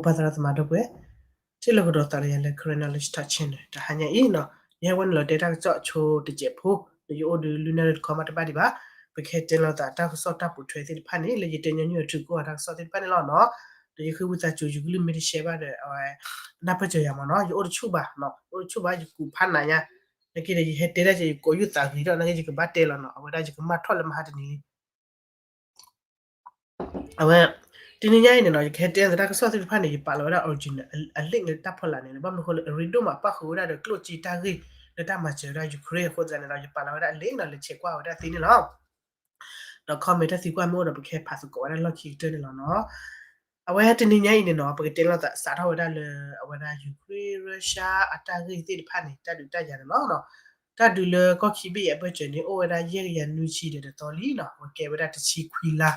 ပၢ်သရၣ်သမါဒီပုၢ်ဝဲၢ် ထံၣ်လိာ်ကဒီးသးလၢယၤလၢ Karen Knowledge Talk Channel တဟါညါအံၤနီၤ, ယဟဲဝဲနုာ်လီၤတဲတၢ်ကစီၣ်ဆိတစဲးဖိ, ဒီးယအိၣ်ဒီးလွံၢ်နၣ်ရံၣ်တခီမးတဘၣ်ဒံးဘၣ်. ပကဟဲတဲလိာ်သးတၢ်ကစီၣ်တၢ်ပိာ်ထွဲသ့ၣ်တဖၣ်န့ၣ် လၢယတဲညီနုၢ်အထူကိၣ်အတၢ်ကစီၣ်သ့ၣ်တဖၣ်န့ၣ်လီၤနီၤ. ဒီးယဃ့ဝံသးစူၤ ယကလုၢ်မ့ၢ်တရှဲဘၣ်ဒီး အဝဲ နၢ်ပၢၢ်စၢၤယၤမးနီၤ, ယအိၣ်တဆူၣ်ဘၣ်, ယအိၣ်တဆူၣ်ဘၣ် ယကူးဖးနးညါ, နာ်က့ဒီး ယဟဲတဲဒၣ်က့ၤ ယကိးယုၢ်သးဂ့ၤဒီး နာ်က့ယကဘၣ်တဲလီၤနီၤ, အဝဲဒၣ်ယကမၢ်ထီၣ်လၢမဟါတနံၤလံ အဝဲ တနံၤညါအံၤန့ၣ်နီၤ ယကဟဲတဲသဒၣ်ကစီၣ်သ့ၣ်တဖၣ်န့ၣ် ယပာ်လီၤဝဲဒၣ် original အ link လၢတၢ်ဖီလာ်န့ၣ် ဘၣ်မနုၤအဃိလၢအရ့ဒိၣ်မး ပၣ်ဃုာ်ဝဲဒၣ်ဒီးကျိၣ်စ့တၢ်ဂ့ၢ် လၢတၢ်မၤစၢၤဝဲဒၣ် Ukraine အဃိသတးန့ၣ်ဒီး ယပာ်လီၤဝဲဒၣ်အ link နီၤ လဲၤဆဲးကွၢ်ဝဲဒၣ်သ့န့ၣ်လီၤ. ဒီး comment တၢ်သံကွၢ်မ့ၢ်အိၣ်ဒီး ပကဟဲဖးသကိးဝဲဒၣ်လီၢ်ခံကတၢၢ်န့ၣ်လီၤနီၤ. အဝဲတနံၤညါအံၤန့ၣ်နီၤ ပကတဲလိာ်သးစးထီၣ်ဝဲဒၣ်လၢ အဝဲဒၣ် Ukraine Russia အတၢ်ဂ့ၢ်သ့ၣ်တဖၣ်န့ၣ် တၢ်ဒုးတၢ်ယၤန့ၣ်လီၤ. တၢ်ဒုးလၢကီၢ်ခံဘ့ၣ်အံၤအဘၢၣ်စၢၤန့ၣ် အိၣ်ဝဲဒၣ်ယဲၢ်ကယၤနွံဆံဒီးတသီလံနီၤ, အဝဲကဲဝဲဒၣ်တဆံခွံလါ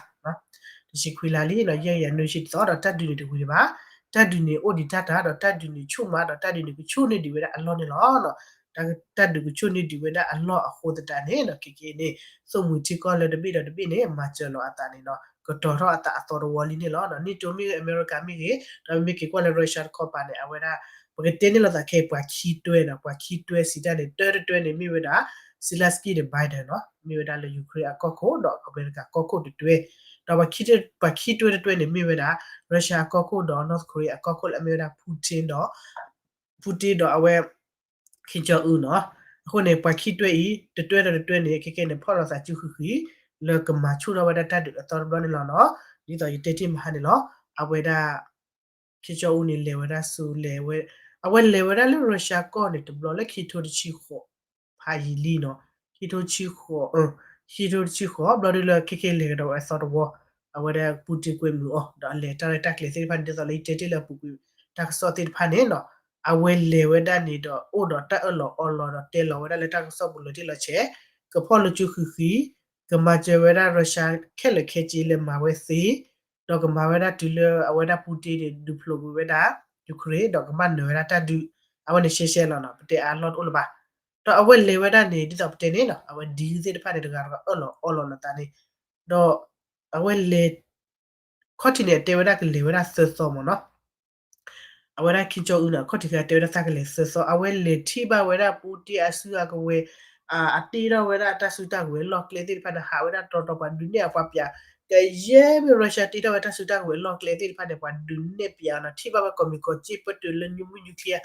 တဆံခွံလါလံနီၤ, ယဲၢ်ကယၤနွံဆံတသီဒီး တၢ်ဒုးန့ၣ်တဝံၤဒံးဘၣ်. တၢ်ဒုးန့ၣ်အိၣ်ဒံးတၢ်တၢ်ဒီး တၢ်ဒုးန့ၣ်ဆူၣ်မးဒီး တၢ်ဒုးန့ၣ်ကဆူၣ်န့ၢ်ဒံးဝဲဒၣ်အလီၢ်န့ၣ်လီၤ. တၢ်ဒုးကဆူၣ်န့ၢ်ဒံးဝဲဒၣ်အလီၢ်အဃိသတးန့ၣ်နီၤ ခဲကနံၣ်အံၤန့ၣ် သိၣ်မှံၤထံကီၢ်လၢတဘ့ၣ်ဒီးတဘ့ၣ်န့ၣ် မၤစၢၤလီၤအသးန့ၣ်ဒီး ကတီၤထီၣ်အသးအသီတဝီလံန့ၣ်လီၤ. NATO မ့ၢ်ဂ့ၤ အမဲရကၤမ့ၢ်ဂ့ၤ ဒီးမ့ၢ်က့ၤကွၢ်လၢ Russia တခီပၤန့ၣ် အဝဲဒၣ် ပကတဲန့ၢ်လိာ်သးခဲအံၤ ပှၤခံတွဲနီၤ, ပှၤခံတွဲစံးတၢ်န့ၣ် တၢတတွဲန့ၣ် မ့ၢ်ဝဲဒၣ် Zelenskyy ဒီး Biden နီၤ, မ့ၢ်ဝဲဒၣ်လၢ Ukraine အကီၢ်ခိၣ်ဒီးအမဲရကၤကီၢ်ခိၣ်တတွဲ, ဒီးပှၤခံတွဲတတွဲန့ၣ် မ့ၢ်ဝဲဒၣ် Russia အကီၢ်ခိၣ်ဒီး North Korea အကီၢ်ခိၣ်လၢအမ့ၢ်ဝဲဒၣ် Putin ဒီး Putin ဒီးအဝဲ Kim Jong Un နီၤ. အဃိန့ၣ် ပှၤခံတွဲအံၤ တတွဲဒီးတတွဲန့ၣ် ခဲကနံၣ်အံၤန့ၣ် ဖီၣ်လိာ်သးစုဃုာ်ဃုာ် လၢကမၤဆူၣ်ထီၣ်ဝဲဒၣ်တၢ်ဒုးအသီတဘျီန့ၣ်လီၤနီၤ. ဒ်သိးယတဲတ့ၢ်မဟါန့ၣ်လီၤ, အဝဲဒၣ် Kim Jong Un န့ၣ် လဲၤဝဲဒၣ်ဆူ လဲၤဝဲ အဝဲလဲၤဝဲဒၣ်လၢ Russia ကီၢ်န့ၣ် တဘျီလၢခံထိတဆံဃိး ဖးယံာ်လံနီၤ, ခံထိဆံဃိး, ခံထိတဆံဃိး ဘျီဒုလၢခဲကနံၣ်အံၤလဲၤကဒီးဝဲအသီတဝီ, အဝဲဒၣ် Putin ကွဲမုာ်အီၤ ဒီးအလဲၤတၢ်ရဲၣ်တၢ်ကျဲၤသ့ၣ်တဖၣ်န့ၣ် ဒ်သိးလၢယတဲတ့ၢ်လၢအပူၤကွံာ်တၢ်ကစီၣ်သ့ၣ်တဖၣ်န့ၣ်နီၤ, အဝဲလဲၤဝဲဒၣ်န့ၣ်ဒီး အိၣ်ဒီးတၢ်အၢၣ်လီၤအီလီၤဒီးတဲလီၤဝဲဒၣ်လၢတၢ်ကစီၣ်ပူၤလီၤတံၢ်လီၤဆဲး, ကဖီၣ်လိာ်စုဃုာ်ဃုာ်, ကမၤစၢၤဝဲဒၣ် Russia ခဲလၢာ်ခဲဆ့လၢမၤဝဲသ့ ဒီးကမၤဝဲဒၣ်တုၤလၢအဝဲဒၣ် Putin န့ၣ် ဒုးဖျိးကွံာ်ဝဲဒၣ် Ukraine ဒီးကဘၣ်နၢၤဝဲဒၣ်တၢ်ဒုး, အဝဲန့ၣ်ရှဲရှဲလီၤနီၤ, ပတဲအါလီၢ်တအိၣ်လၢၤဘၣ်. ဒီးအဝဲလဲၤဝဲဒၣ်န့ၣ် ဒ်သိးပတဲန့ၣ်နီၤ အဝဲ deal သ့ၣ်တဖၣ်န့ၣ် တဂၤတဂၤအၢၣ်လီၤအီလီၤလိာ်သးန့ၣ်, ဒီးအဝဲလဲၤ ခီၣ်ထံးန့ၣ် အတဲဝဲဒၣ်ကလဲၤဝဲဒၣ်သၢသီမ့ၢ်နီၤ, အဝဲဒၣ် Kim Jong Un န့ၣ် အခီၣ်ထံးဃီအတဲဝဲဒၣ်သးကလဲၤသၢသီ, အဝဲလဲၤထံၣ်ဘၣ်ဝဲဒၣ် Putin အစုအကဝဲၤ, အတ့ထီၣ်ဝဲဒၣ်တၢ်စုတၢ်ကဝဲၤလီၢ်ကျဲသ့ၣ်တဖၣ်န့ၣ် ဟးဝဲဒၣ်တီတီပှၤဒုးနဲၣ်အပှၤပၠး, ကယဲၢ်မ့ၢ် Russia တ့ထီၣ်ဝဲတၢ်စုတၢ်ကဝဲၤလီၢ်ကျဲသ့ၣ်တဖၣ်န့ၣ် ပှၤဒုးနဲၣ်ပၠးအီၤနီၤ, ထံၣ်ဘၣ်ဝဲကိးမံၤကိးက့ၢ်ပတုာ်လၢ ညူမုၢ်ညူချံ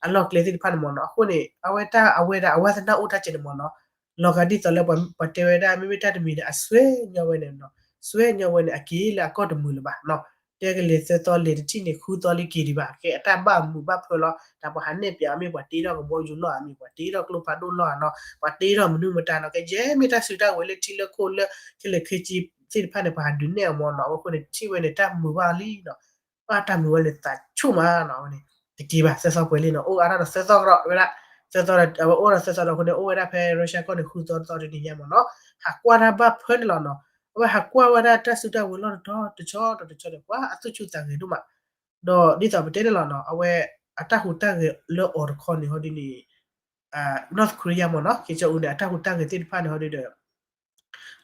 အလီၢ်ကျဲသ့ၣ်တဖၣ်န့ၣ်မ့ၢ်နီၤ, အဃိန့ၣ် အဝဲတၢ်အဝဲဒၣ်အဝဲသနာ်အိၣ်တၢ်ကဲန့ၣ်မ့ၢ်နီၤ, လီၤဂာ်ဒ်သိးလၢပှၤတဲဝဲဒၣ် မ့မ့ၢ်တၢ်တမံၤန့ၣ် အစွဲညီဝဲန့ၣ်နီၤ, စွဲညီဝဲန့ၣ် အက့ၤလၢအကီၢ်တမုာ်လၢၤဘၣ်နီၤ, တဲကလဲၤသၢသီလဲၤတထံၣ်န့ၣ် ဃုသီလံက့ၤဒံးဘၣ်, ကဲအတၢ်ဘၣ်မုာ်ဘၣ်ဖၢလီၤ, တၢ်ပှၤဟးနဲၣ်ပၠးအီၤမ့ၢ် ပှၤတ့ထီၣ်ကဘီယူၤလီၢ်အမ့ၢ် ပှၤတ့ထီၣ်ကျိဖးဒိၣ်လီၢ်အနီၤ, ပှၤတ့ထီၣ်မနုၤမတၤနီၤ, ကယဲၢ်မ့ၢ်တၢ်စုတၢ်ကဝဲၤလၢထံလၢခိၣ်လၢ ခဲလၢာ်ခဲဆ့သ့ၣ်တဖၣ်န့ၣ် ပှၤဟးဒုးနဲၣ်အီၤမ့ၢ်နီၤ, အဝဲအဃိန့ၣ် ထံၣ်ဝဲန့ၣ် တၢ်မုာ်ဘၣ်လံနီၤ ဘၣ်တၢ်မုာ်ဝဲန့ၣ် သးဆူၣ်မးနီၤ, အဝဲန့ၣ် တက့ၤဘၣ် သၢသီပှဲၤလံနီၤ, အိၣ်အါထီၣ်ဒီးသၢသီကဒီးဝဲဒၣ်, သၢသီဒီး အဝဲအိၣ်ဒီးသၢသီဒီးအဃိန့ၣ် အိၣ်ဝဲဒၣ်ဖဲ Russia ကီၢ်န့ၣ် ဃုသီတသီတနံၤညါမ့ၢ်နီၤ, ဟးကွၢ်တၢ်ဘၣ်ဖၢန့ၣ်လီၤနီၤ, အဝဲဟးကွၢ်ဝဲဒၣ်တၢ်စုတၢ်ကဝဲၤလီၢ်တတီၤတဆီဒီးတဆီဒီး ပှၤအသူၣ်ဆူၣ်သးဂဲၤဒိၣ်မး, ဒီးဒ်သိးပတဲန့ၣ်လီၤနီၤ, အဝဲအတၢ်ဟူးတၢ်ဂဲၤလၢအီၤတခီန့ၣ် ဟီဒ်န့ၣ် North Korea မ့ၢ်နီၤ, Kim Jong Un န့ၣ် အတၢ်ဟူးတၢ်ဂဲၤသ့ၣ်တဖၣ်န့ၣ် ဟီဒ်ဒီး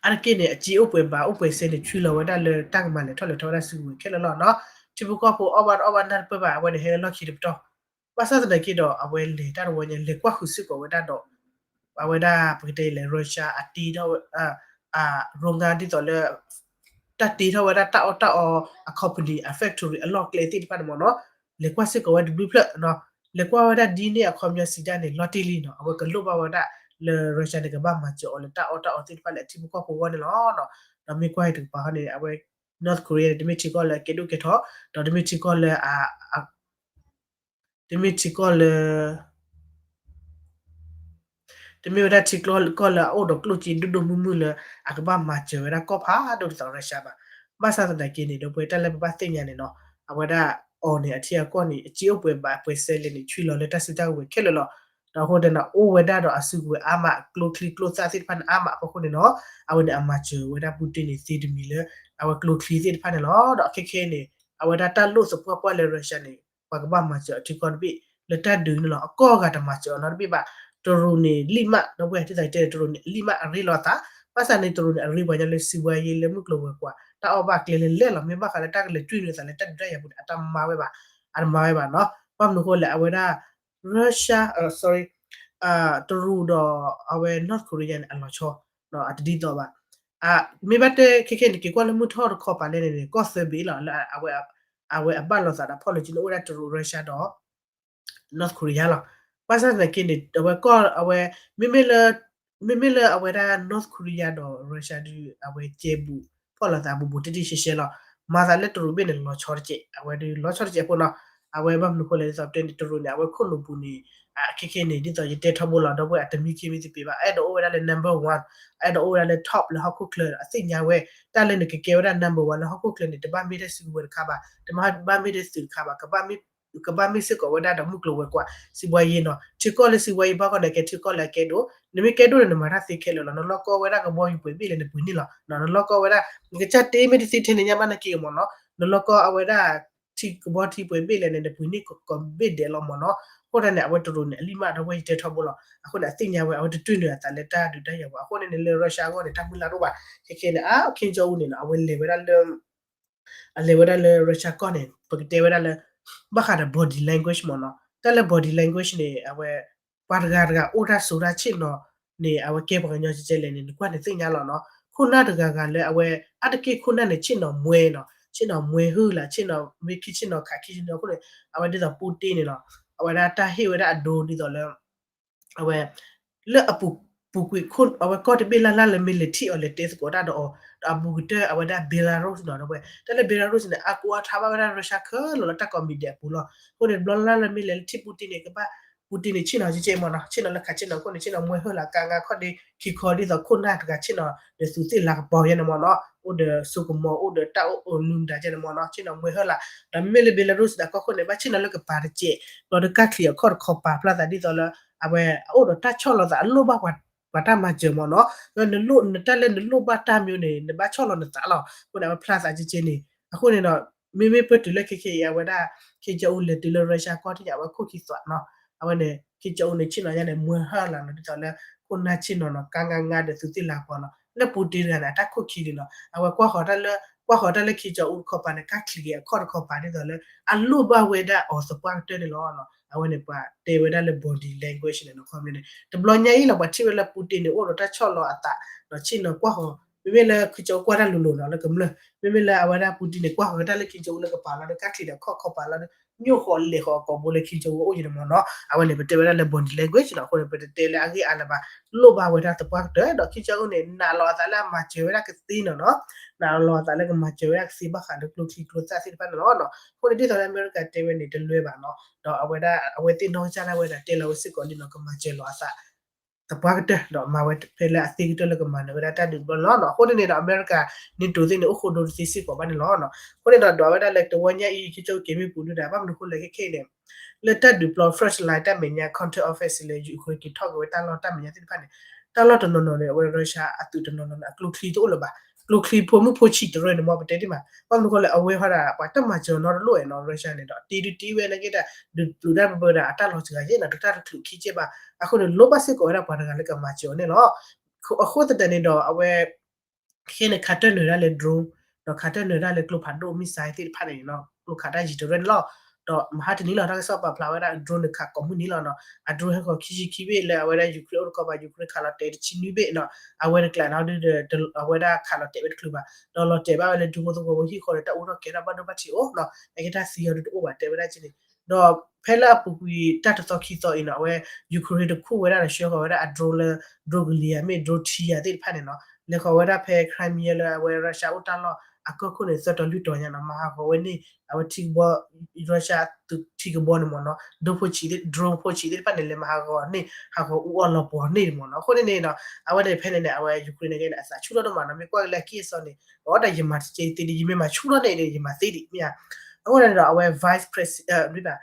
အါတက့ၢ်န့ၣ် အစ့အိၣ်ပှဲၤဘၣ်အိၣ်ပှဲၤစဲန့ၣ် ဆှံလီၤဝဲဒၣ်လၢတၢ်ကမၤလဲၤထီၣ်လဲၤထီဝဲဒၣ်စုကဝဲၤခဲလၢာ်လီၤနီၤ, ထံဖိကီၢ်ဖိအီၣ်ဘၣ်တအီၣ်ဘၣ်နၢ်တပၢၢ်ဘၣ် အဝဲန့ၣ်ဟဲလၢလီၢ်ခံတပတီၢ်, ဘၣ်ဆၣ်သနာ်က့ဒီး အဝဲလဲၤတၢ်တဝီညါ လဲၤကွၢ်ဃုာ်စ့ၢ်ကီးဝဲဒၣ်ဒီး အဝဲဒၣ်ပကတဲလၢ Russia အတ့ထီၣ်ဝဲ အ Rohingya ဒ်သိးလၢ တၢ်တ့ထီၣ်ဝဲဒၣ်တၢ်အီၣ်တၢ်အီအ company အ factory အလီၢ်ကျဲသ့ၣ်တဖၣ်န့ၣ်မ့ၢ်နီၤ, လဲၤကွၢ်စ့ၢ်ကီးဝဲတဘျုးဖျၢၣ်နီၤ, လဲၤကွၢ်ဝဲဒၣ်ဒ်န့ၣ်အခီပညီစံးတၢ်န့ၣ် လီၤတံၢ်လံနီၤ, အဝဲကလိၣ်ဘၣ်ဝဲဒၣ်လၢ Russia န့ၣ် ကဘၣ်မၤစၢၤအီၤလၢတၢ်အီၣ်တၢ်အီသ့ၣ်တဖၣ်လၢအထံဖိကီၢ်ဖိအဂီၢ်န့ၣ်လီၤ. ဒီးမ့ၢ်ကွၢ်အံၤတကပၤဟီန့ၣ် အဝဲ North Korea န့ၣ် တမ့ၢ်ထံကီၢ်လၢအကဲဒိၣ်ကဲထီၣ်, ဒီးတမ့ၢ်ထံကီၢ်လၢ တမ့ၢ်ထံကီၢ်လၢ တမ့ၢ်ဝဲဒၣ်ထံကီၢ်လၢအအိၣ်ဒီးကျိၣ်စ့ဒိၣ်ဒိၣ်မုၢ်မုၢ်လၢ အကဘၣ်မၤစၢၤဝဲဒၣ်ကီၢ်ဖးဒိၣ်ဒ်သိး Russia ဘၣ်. ဘၣ်ဆၣ်သနာ်က့န့ၣ် ဒီပုၢ်ဝဲၢ်တၢ်လၢပဘၣ်သ့ၣ်ညါန့ၣ်နီၤ, အဝဲဒၣ်အီၤန့ၣ် အထံအကီၢ်န့ၣ် အစ့အိၣ်ပှဲၤဘၣ်ပှဲၤစဲလဲၣ်န့ၣ် ဆှံလီၤလၢတၢ်စုတၢ်ကဝဲၤခဲလၢာ်လီၤ. ဒီးအဃိန့ၣ် အိၣ်ဝဲဒၣ်ဒီးအစုကဝဲၤအါမး ကျိချံကျိသၣ်သ့ၣ်တဖၣ်န့ၣ်အါမးအဃိန့ၣ်နီၤ, အဝဲန့ၣ်အမၤစၢၤဝဲဒၣ် Putin န့ၣ်သ့တမံၤလၢ အဝဲကျိချံသ့ၣ်တဖၣ်န့ၣ်လီၤ. ဒီးခဲခဲန့ၣ် အဝဲဒၣ်တၢ်လိၣ်သပှၢ်ပှၢ်လၢ Russia န့ၣ် ပှၤကဘၣ်မၤစၢၤအထံကီၢ်တဘ့ၣ် လၢတၢ်ဒုးန့ၣ်လီၤ. အကီၢ်ဂၤတမၤစၢၤအီၤနီတဘ့ၣ်ဘၣ်. တရူးန့ၣ်လံၣ်မး ဒီပုၢ်ဝဲၢ် ဒ်သိးယတဲန့ၣ် တရူးန့ၣ်လံၣ်မးအရ့လီၤအသး, ဘၣ်ဆၣ်န့ၣ် တရူးန့ၣ် အရ့ပှၤညီလၢ စီးပွားရေး လၢမုၢ်ကျိၤဝဲၤကွာ် တၢ်အီၣ်ဘၣ်ကျဲလဲၤလဲၤလီၤ. မ့ၢ်ဘၣ်ဃးလၢတၢ်ကလဲၤတွံၢ်နုာ်အသးလၢတၢ်ဒုးတၢ်ယၤပူၤန့ၣ် အတမၤဝဲဘၣ်, အတမၤဝဲဘၣ်နီၤ. ဘၣ်မနုၤအဃိလဲၣ် အဝဲဒၣ် Russia, sorry, တရူးဒီးအဝဲ North Korea န့ၣ် အလီၤဆီ အတဒ်သိးဘၣ်. မ့ၢ်ဘၣ်တဲခဲခဲန့ၣ် က့ၤကွၢ်လၢမုၢ်ထီၣ်တခီပၤလဲၣ်န့ၣ် ကီၢ်သၢဘ့ၣ်လီၤ လၢအဝဲအဘၣ်လိာ်သးဒီး policy န့ၣ် အိၣ်ဝဲဒၣ်တရူး Russia ဒီး North Korea လီၤ. ဘၣ်ဆၣ်သနာ်က့န့ၣ် အဝဲကီၢ်အဝဲ မ့မ့ၢ်လၢ မ့မ့ၢ်လၢအဝဲဒၣ် North Korea ဒီး Russia ဒုး အဝဲကဲဘူး ဖီၣ်လိာ်သးဘူးဘူးတံၢ်တံၢ်ဆဲးဆဲးလီၤ. မၤသးလၢတရူးဘ့ၣ်န့ၣ် လီၤဆီတကဲး အဝဲဒုးလီၤဆီတကဲးအဃိနီၤ. အဝဲဘၣ်မနုၤအဃိလဲၣ် ဒ်သိးပတဲန့ၣ် တရူးန့ၣ် အဝဲခိၣ်နူာ်ပူၤန့ၣ် အခဲခဲန့ၣ် ဒ်သိးယတဲထီဘိလီၤ ဒီပုၢ်ဝဲၢ်အတမံခ့မံသပ့ၤဘၣ် အအဲၣ်ဒိးအိၣ်ဝဲဒၣ်လၢ number one, အအဲၣ်ဒိးအိၣ်ဝဲဒၣ်လၢ top လၢဟီၣ်ခိၣ်ချၢ အသ့ၣ်ညါဝဲ တၢ်လၢနကကဲဝဲဒၣ် number one လၢဟီၣ်ခိၣ်ချၢန့ၣ် တဘၣ်မ့ၢ်တၢ်စုကဝဲၤတခါဘၣ်, တဘၣ်မ့ၢ်တၢ်သုးတခါဘၣ်, ကဘၣ်မ့ၢ်စ့ၢ်ကီးဝဲဒၣ်ဒီးမုၢ်ကျိၤဝဲၤကွာ် စံးဘှါယ့နီၤ. ထံကီၢ်လၢစံးဘှါယ့ဘၣ်ဂီၢ်န့ၣ် ကဲထံကီၢ်လၢအကဲဒိၣ်, နမ့ၢ်ကဲဒိၣ်န့ၣ် နမၤတၢ်သ့ခဲလၢာ်လီၤ. နလီၢ်ကီဝဲဒၣ်ကဘီယူၤပှဲၤဘ့ၣ်လဲၣ်န့ၣ် ပှ့ၤန့ၢ်လီၤ. နလီၢ်ကီဝဲဒၣ် နကစၢ်တ့မ့ၢ်တသ့ထဲန့ၣ်ညါဘၣ်နာ်က့မ့ၢ်နီၤ. နလီၢ်ကီအဝဲဒၣ် ထံကဘီထံပှဲၤဘ့ၣ်လဲၣ်န့ၣ် နပှ့ၤန့ၢ်ကိးဘ့ၣ်ဒဲးလီၤမ့ၢ်နီၤ. အဃိသတးန့ၣ် အဝဲတရူးန့ၣ် အလံၣ်မးဒီပုၢ်ဝဲၢ်ယတဲထီဘိလီၤ. အဃိန့ၣ် အသ့ၣ်ညါဝဲ အဝဲတတွံၢ်နုာ်အသးလၢတၢ်ဒုးတၢ်ယၤပူၤ အဃိန့ၣ်န့ၣ် လၢ Russia အဂီၢ်န့ၣ် တၢ်မုၢ်လၢ်တအိၣ်ဘၣ်. ခဲခဲန့ၣ် အ Kim Jong Un န့ၣ်နီၤ အဝဲလဲၤဝဲဒၣ်လၢ အလဲၤဝဲဒၣ်လၢ Russia ကီၢ်န့ၣ် ပကတဲဝဲဒၣ်လၢ ဘၣ်ဃးဒီး body language မ့ၢ်နီၤ. တၢ်လၢ body language န့ၣ် အဝဲ ပှၤတဂၤတဂၤအိၣ်တၢ်ဆိးတၢ်ဆ့ၣ်နီၤန့ၣ် အဝဲကဲပှၤကညီကဲကဲလဲၣ်န့ၣ် နကွၢ်န့ၣ်သ့ၣ်ညါလီၤနီၤ. ခိၣ်နၢ်တဂၤဂၤလၢအဝဲ အါတက့ၢ်ခိၣ်နၢ်န့ၣ် ဆ့ၣ်နီၤမှဲနီၤ, ဆ့ၣ်နီၤမှဲဟုၣ်လၢ ဆ့ၣ်နီၤမ့ၢ်ခံဆ့ၣ်နီၤခးခံဆ့ၣ်နီၤအဃိန့ၣ် အဝဲဒ်သိး Putin န့ၣ်နီၤ အဝဲဒၣ်တၢ်ဟ့ၣ်ဝဲဒၣ်အဒိဒ်သိးလၢ အဝဲ လၢအပူၤကွံာ် အဝဲကီၢ်တဘ့ၣ်လၢ်လၢ်လၢမ့ၢ်လဲၤထံၣ်အီၤလဲၤတဲသကိးတၢ်ဒီးအီၤ ဒီးအဘူးကတၢၢ်အဝဲဒၣ် Belarus နီၤ ဒီးဝဲ တၢ်လၢ Belarus န့ၣ် အါကိးအါထါဘၣ်ဝဲဒၣ် Russia ခဲလၢာ်လၢတၢ်ကိးမံၤဒဲးအပူၤလီၤ. အဃိန့ၣ် တဘျီလၢ်လၢ်လၢမ့ၢ်လဲၤလၢထံၣ် Putin န့ၣ် ကဘၣ် Putin န့ၣ် ဆ့ၣ်နီၤကဲကဲမ့ၢ်နီၤ, ဆ့ၣ်နီၤလၢခးဆ့ၣ်နီၤအဃိန့ၣ် ဆ့ၣ်နီၤမှဲဟုၣ်လၢကါငါခီၣ်ဒ့ခံခီဒ်သိးခိၣ်နၢ်တဂၤဆ့ၣ်နီၤဒီးသူးသ့ၣ်လၤကပီၤယဲန့ၣ်မ့ၢ်နီၤ, အိၣ်ဒီးစိကမီၤ အိၣ်ဒီးတၢ်အိၣ်အနုၤဒၣ်ယဲန့ၣ်မ့ၢ်နီၤ, ဆ့ၣ်နီၤမှဲဟုၣ်လၢ ဒီးမ့မ့ၢ်လၢ Belarus ဒၣ်ကီၢ်ခိၣ်န့ၣ် ဘၣ်ဆ့ၣ်နီၤလၢကပၤတကဲး ဘျီဒီးကၢ်ချံးအခီၣ်တခီပၤဖျါသးဒ်သိးလၢ အဝဲအအိၣ်ဒီးတၢ်ဆီၣ်လီၤသး အလိၣ်ဘၣ်ပှၤတၢ်မၤစၢၤမ့ၢ်နီၤ, နလိၣ် နတၢ်လၢနလိၣ်ဘၣ်တၢ်မ့ၢ်န့ၣ် နဘၣ်ဆီၣ်လီၤနသးလီၤ. အဃိန့ၣ် အဝဲဖျါသးကဲကဲန့ၣ် အဃိန့ၣ်ဒီး မ့မ့ၢ်ပတုၤလၢခဲခဲအံၤ အဝဲဒၣ် Kim Jong Un လဲၤတုၤလၢ Russia ကီၢ်ထံၣ်ညါ အဝဲခိၣ်ခံသွးနီၤ, အဝဲန့ၣ် Kim Jong Un န့ၣ် ဆ့ၣ်နီၤညါန့ၣ် မှဲဟုၣ်လၢနီၤ ဒ်သိးလၢ ခိၣ်နၢ်ဆ့ၣ်နီၤနီၤ ကါငါငါဒီးသူးသ့ၣ်လၤကပီၤနီၤ, လၢ Putin တဂၤန့ၣ် အတၢ်ခိၣ်ခံဒံးနီၤ အဝဲကွၢ်ဃီၤတၢ်လၢ ကွၢ်ဃီၤတၢ်လၢ Kim Jong Un တခီပၤန့ၣ် ကၢ်ချံးက့ၤအခီၣ်တခီပၤဒ်သိးလၢ အလိၣ်ဘၣ်ဝဲဒၣ်အီၤသပှၢ်ကတၢၢ်န့ၣ်လီၤ. အဝဲန့ၣ်ပှၤတဲဝဲဒၣ်လၢ body language န့ၣ်နီၤ ခီမ့ၢ်န့ၣ် တဘျီညါအံၤလီၤ ပှၤထံၣ်ဝဲလၢ Putin န့ၣ် အိၣ်ဒီးတၢ်ဆီၣ်လီၤအသး ဒီးဆ့ၣ်နီၤကွၢ်ဃီၤ မ့မ့ၢ်လၢ Kim Jong Un ကွၢ်တၢ်လိၤလိၤနီၤ လၢကမျၢၢ် မ့မ့ၢ်လၢအဝဲဒၣ် Putin န့ၣ် ကွၢ်ဃီၤကတၢၢ်လၢ Kim Jong Un လၢကပၤလီၤဒီး ကၢ်ချံးဒီးခီၣ်ခီပၤလီၤဒီး ညိၣ်ဃီၤလဲၤဃီၤအကိာ်ဘိလၢ Kim Jong Un အိၣ်ယဲန့ၣ်မ့ၢ်နီၤ, အဝဲန့ၣ် ပတဲဝဲဒၣ်လၢ body language နီၤ အဃိန့ၣ် ပတတဲလၢအဂ့ၢ်အါလၢၤဘၣ်, လိၣ်ဘၣ်ဝဲဒၣ်သပှၢ်ကတၢၢ် ဒီး Kim Jong Un န့ၣ် နာ်လီၤအသးလၢအမၤစၢၤဝဲဒၣ်ကသ့နီၤနီၤ, နာ်လီၤအသးလၢကမၤစၢၤဝဲဒၣ်ကသ့ဘၣ်ဃးလၢကျိချံကျိသၣ်သ့ၣ်တဖၣ်န့ၣ်လီၤ. အဃိန့ၣ် ဒ်သိးလၢအမဲရကၤတဲဝဲန့ၣ် တလွဲဘၣ်နီၤ, ဒီးအဝဲဒၣ် အဝဲသ့ၣ်နီၢ်ကစၢ်ဒၣ်ဝဲဒၣ်တဲလီၤဝဲစ့ၢ်ကီးန့ၣ်နီၤ ကမၤစၢၤလီၤအသး သပှၢ်ကတၢၢ် ဒီးမၤဝဲဖဲလၢအသ့ကတၢၢ်လၢကမၤနၢၤဝဲဒၣ်တၢ်ဒုးတဘျီန့ၣ်လီၤ. အဃိန့ၣ်န့ၣ်ဒီး အမဲရကၤ NATO သ့ၣ်န့ၣ် အိၣ်ဃိဒိတသ့စ့ၢ်ကီးဘၣ်န့ၣ်လီၤ. အဃိန့ၣ်ဒီး ဒွးဝဲဒၣ်လၢတဝီညါအံၤ Kim Jong Un က့ၤမ့ၢ်ပူၤဒုးဒၣ် ဘၣ်မနုၤအဃိလဲၣ်ခဲခဲအံၤန့ၣ် လၢတၢ်ဒုးပျီ front line တၢ်မဲာ်ညါ counter offensive လၢ Ukraine က့ၤထီၣ်က့ၤဝဲတၢ်လီၢ်တၢ်မဲာ်ညါသ့ၣ်တဖၣ်န့ၣ် တၢ်လီၢ်တနီၤနီၤန့ၣ် အဝဲ Russia အသုးတနီၤနီၤန့ၣ် အကျိချံတအိၣ်လၢၤဘၣ်. ကျိချံဖိမုၣ်ဖိဆံးတရၢန့ၣ် မ်ပတဲဒ်မး ဘၣ်မနုၤအဃိလဲၣ် အဝဲဟီဒၣ် ပှၤတၢ်မၤစၢၤနီတလိၣ်နီၤ Russia န့ၣ်ဒီး တ့ဒုတ့ဝဲနာ်က့ဒၣ် ဒုးပျုးတၢ်ပၢပၢဒၣ်အတၢ်လီၤစှၤယဲၢ်နီၤ တတၢ်တချုးခံကဲဘၣ်. အဃိန့ၣ် လိၣ်ဘၣ်စ့ၢ်ကီးဝဲဒၣ်ပှၤတဂၤလၢကမၤစၢၤအီၤန့ၣ်လီၤ. အဃိသတးန့ၣ်ဒီး အဝဲ ခဲန့ၣ် ခးတၢၢ်နၢၤဒၣ်လၢ drone ဒီးခးတၢၢ်နၢၤဒၣ်လၢကျိဖးဒိၣ် missile သ့ၣ်တဖၣ်န့ၣ်နီၤ ကျိခးတၢ်ယံၤတရၢန့ၣ်လီၤ. ဒီးမဟါတနံၤလီၤ တၢ်ကစီၣ်ပာ်ဖျါဝဲဒၣ် drone န့ၣ်ခးကိးမုၢ်နံၤလီၤနီၤ အ drone ဟဲဃီၤခံဆံခံဘ့ၣ်လၢအဝဲဒၣ် Ukraine အိၣ်တခီပၤ Ukraine ခးလီၤတဲာ်တဆံနွံဘ့ၣ်နီၤ အဝဲတကျးနီၤဒုးဒီး အဝဲဒၣ်ခးလီၤတဲာ်ဝဲတချုးဘၣ် ဒီးလီၤတဲာ်ဘၣ်ဝဲလၢဒူဖိသဝီဖိဟံၣ်ဃီဒီး တၢ်အိၣ်ထီၣ်ကဲထီၣ်ဘၣ်ဒိဘၣ်ထံးအိၣ်နီၤ နာ်က့တၢ်သံအီၤဒုးတအိၣ်ဘၣ်တဲဝဲဒၣ်က့န့ၣ် ဒီးဖဲလၢအပူၤကွံာ်တၢ်တသီခံသီအံၤနီၤ အဝဲ Ukraine တခူၣ်ဝဲဒၣ်ဒီးဆှၢဃီၤဝဲဒၣ်အ drone လၢ drone ကလံၤယၤမ့ၢ် drone ထံယၤသ့ၣ်တဖၣ်န့ၣ်နီၤ လဲၤဃီၤဝဲဒၣ်ဖဲ Crimea လၢအဝဲ Russia အိၣ်တၢ်လီၢ်အကီၢ်ခိၣ်န့ၣ် သၢတီၤလွံၢ်တီၤညါနီၤ မၤဟးဂီၤဝဲန့ၣ် အဝဲထံကဘီ Russia ထံကဘီန့ၣ်မ့ၢ်နီၤ drone ဖိဆံးသ့ၣ် drone ဖိဆံးသ့ၣ်တဖၣ်န့ၣ် လဲၤမၤဟးဂီၤန့ၣ် ဟးဂီၤအူအီၣ်လီၤပှီၤန့ၣ်မ့ၢ်နီၤ အဃိန့ၣ်န့ၣ်ဒီး အဝဲန့ၣ်ဖဲန့ၣ်န့ၣ် အဝဲ Ukraine န့ၣ်က့န့ၣ် အသးဆူၣ်ထီၣ်ဒိၣ်မးနီၤ မ့ၢ်ကွၢ်က့ၤလၢအကံၢ်အစီန့ၣ် အဝဲဒၣ်ယမၤတကဲသ့ဒံး ယမ့ၢ်မၤဆူၣ်ထီၣ်န့ၣ်ဒီး ယမၤသ့ဒံးမ့ၢ်ဧါ အဃိန့ၣ်ဒီး အဝဲ vice president ဒ်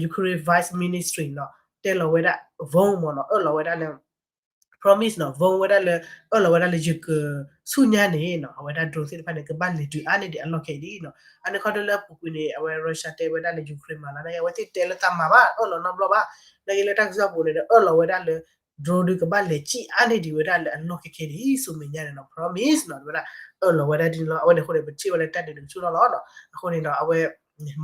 Ukraine vice ministry နီၤ တဲလီၤဝဲဒၣ် Vaughn မ့ၢ်နီၤ အၢၣ်လီၤဝဲဒၣ်လၢ promise နီၤ Vaughn ဝဲဒၣ်လၢ အၢၣ်လီၤဝဲဒၣ်လၢယကဆူညါန့ၣ်နီၤ အဝဲဒၣ် drone သ့ၣ်တဖၣ်န့ၣ် ကဘၣ်လဲၤတုၤအါန့ၢ်ဒံးအလီၢ်ခဲအံၤဒံးနီၤ အန့ၣ်ခီဒီးလၢအပူၤကွံာ်န့ၣ် အဝဲ Russia တဲဝဲဒၣ်လၢ Ukraine မၤလီၤန့ၣ် အဝဲသ့ၣ်တဲလၢတၢ်မၤဘၣ် အၢၣ်လီၤနီတဘျီဘၣ် နာ်က့လၢတၢ်ကစီၣ်ပူၤန့ၣ်ဒီး အၢၣ်လီၤဝဲဒၣ်လၢ drone ဒုးကဘၣ်လဲၤစံၣ်အါန့ၢ်ဒံးဝဲဒၣ်လၢအလီၢ်ခဲခဲဒံး ဆူမဲာ်ညါန့ၣ်နီၤ promise နီၤ ဝဲဒၣ် အၢၣ်လီၤဝဲဒၣ်ဒ်န့ၣ်လီၤ. အဝဲန့ၣ်အဃိန့ၣ် ပထံၣ်ဝဲလၢတၢ်ဒုးန့ၣ်ကဆူၣ်ထီၣ်လီၤနီၤ. အဃိန့ၣ်ဒီး အဝဲ